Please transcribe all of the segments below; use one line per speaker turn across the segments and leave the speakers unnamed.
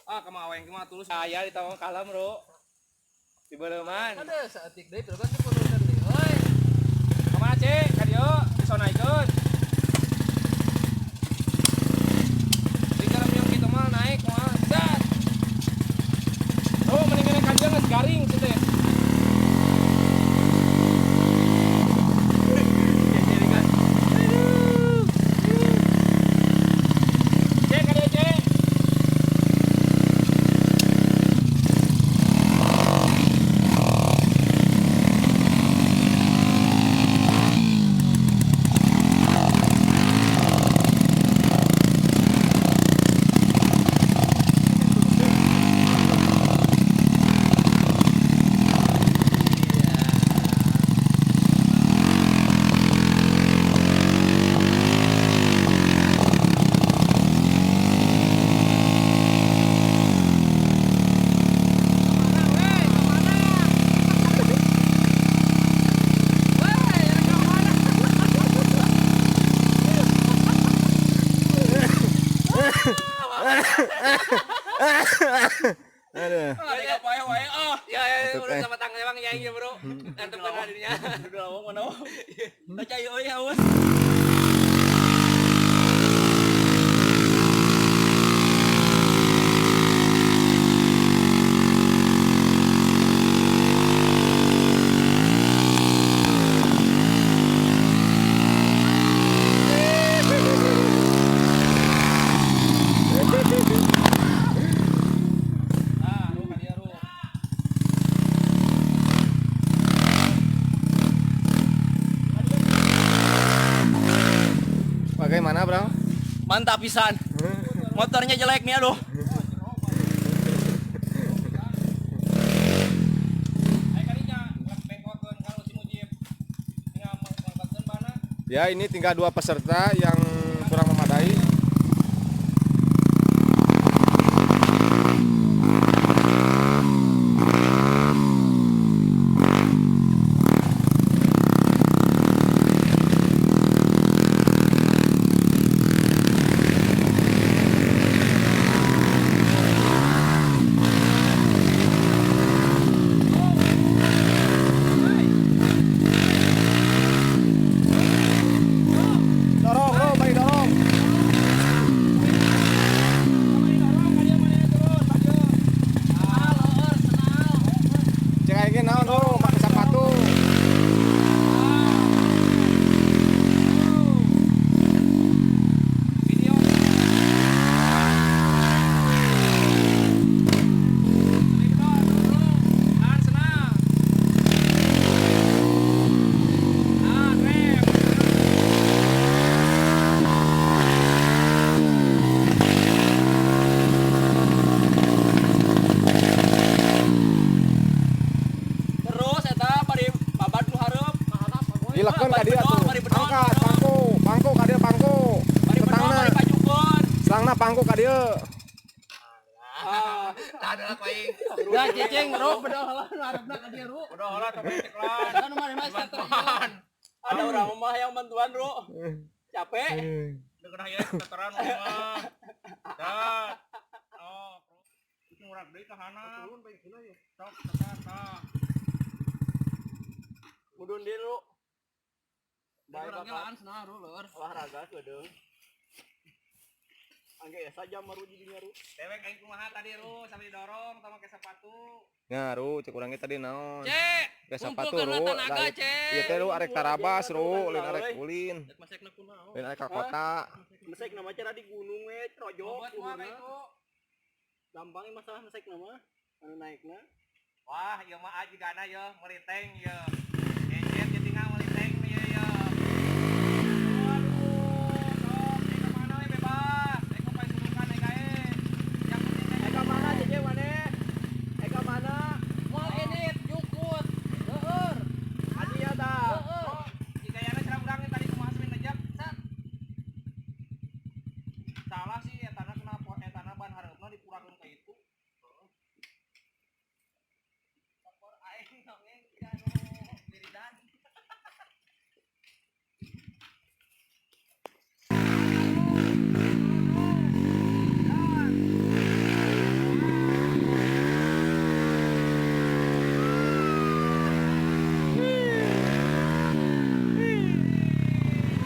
Ah, kama aweng mah tulus aya di tawang kalem, Bro. Di beleuman.
Ada saeutik deui terus kan kudu deui. Oi.
Kamana, Cek? Ka dieu disonaikeun. Di kalem yang kitu mah naik mah. Zat. Oh, mendingan ka dieu geus garing sih teh. Cek ka dieu, Cek.
Aduh.
Ya, ya, udah sama tangan emang ya, iya, Bro. Mantep kan hadinya. Udah lawang mana? Percaya euy haus. Ah, ru ka dieu, Ru.
Bagaimana, Bro?
Mantap pisan. Motornya jelek nih, aduh.
Ayo kadinya, bengkokeun kalau si Mujib. Tinggal mangkatkeun bana.
Ya, ini tinggal 2 peserta yang kurang memadai. Dorong, bro, balik dorong. Cek aja naon, bro, pakai sepatu.
Terus eta bari babat nu hareup.
Dilekeun ka dieu tuh. Angkat pangku, pangku ka dieu pangku.
Bari bedol,
Setangna,
bari pajukeun.
selangna pangku ka dieu.
Ah,
Ya ceceng, Bro, bedol heula nu hareup ka dieu, Ru.
Udah lah, tapi ceklan.
Kan mah mah starter ieu.
Ada orang mah yang bantuan, Bro. Capek.
Udah kena ya, veteran mah. Dah. Oh, itu ngurak deui ka hana. Sok, tah, tah.
Mudun deui, Bro. Bae
Urang
bakal
laan senang, Ru, leur.
olahraga kedeung. Angge ya saja maru jadinya, Ru.
Dewek aing kumaha tadi, Ru, sambil didorong tong make sepatu.
Nya, Ru, cek urang ge tadi naon?
Cek,
Ge sepatu,
kumpulkeun
Ru.
tenaga,
Lah,
Cek.
Ieu teh Ru arek tarabas, Ru, lain arek ulin.
Masekna kunaon?
Lain arek ka kota.
Mesek nama cara di gunung we, rojok
Buat mah
gunungna.
itu.
Gampang ieu masalah mesek nama anu naikna.
Wah, ieu mah jigana ye meliteng ye. Genjet jeung tinggal meliteng ye ye. Waduh, sok ka mana we bebas. Eko pae surukan aing kae. Yang penting
Eka mana jeje maneh? Eka mana?
Moal edit, jukut. Leur.
Adia tah.
Leur.
Jika yana cerah urang tadi kumaha semin nejak, sat. Salah sih etana kenapa etana ban hareupna dipurakeun ka itu. Sokor aing dongeng anu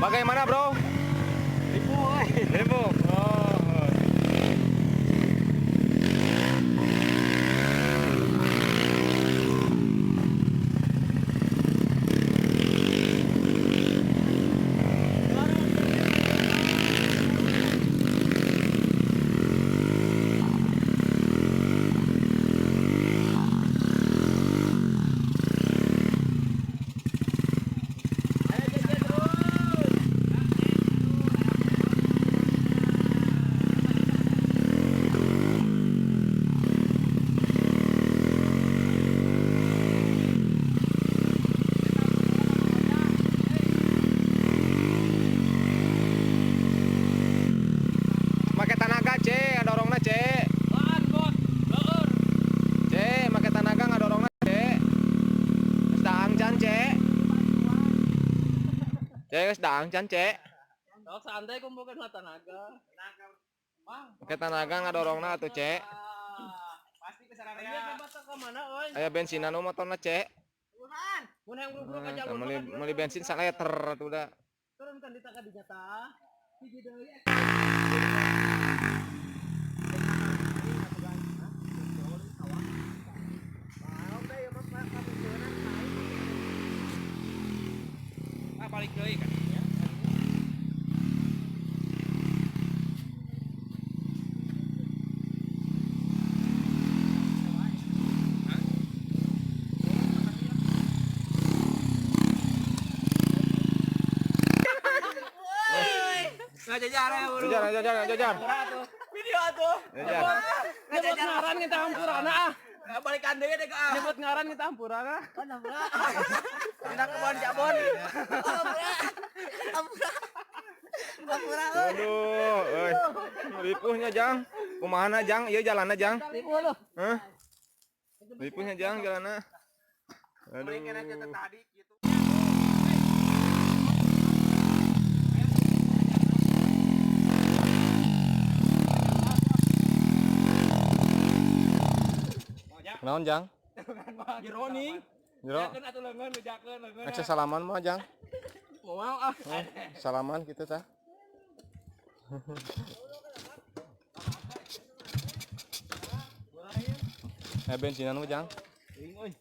Bagaimana, Bro?
Ribu euy.
Ribu. Oh. Make tanaga, C, ngadorongna, C.
Laan, Bos. Leur.
C, make tanaga ngadorongna, C. Geus daang can, C. C, geus daang can, C.
Sok santai kumpulkeun mah tanaga. Mang.
Make tanaga ngadorongna atuh, C.
Pasti ke
Iya,
sararea.
tempat ka mana euy?
Aya bensinan nu motorna, C.
Mun hayang buru-buru ka jalur.
Meuli meuli bensin saliter atuh da.
Turunkan di tangga dinya tah. Hiji deui.
Ah, balik deui kan ya. Ngajajar ya, bro.
Jajar, jajar, jajar.
Video atuh.
Jajar.
Nyebut ngaran kita hampurana ah.
Balikan deui deh ah.
Nyebut ngaran kita hampurana.
Dina kebon jabon.
Aduh, euy. Ripuhnya, Jang. Kumahana, Jang? Ieu jalanna, Jang. Hah? Ripuhnya, Jang, jalanna. Aduh.
Tadi gitu.
Naon, Jang?
Jero nih.
Jero.
Jakeun atuh leungeun, bejakeun leungeun.
Akses salaman mah, Jang.
Mau ah.
Hah? Salaman gitu tah. Eh bensinan mah, Jang.
Euy.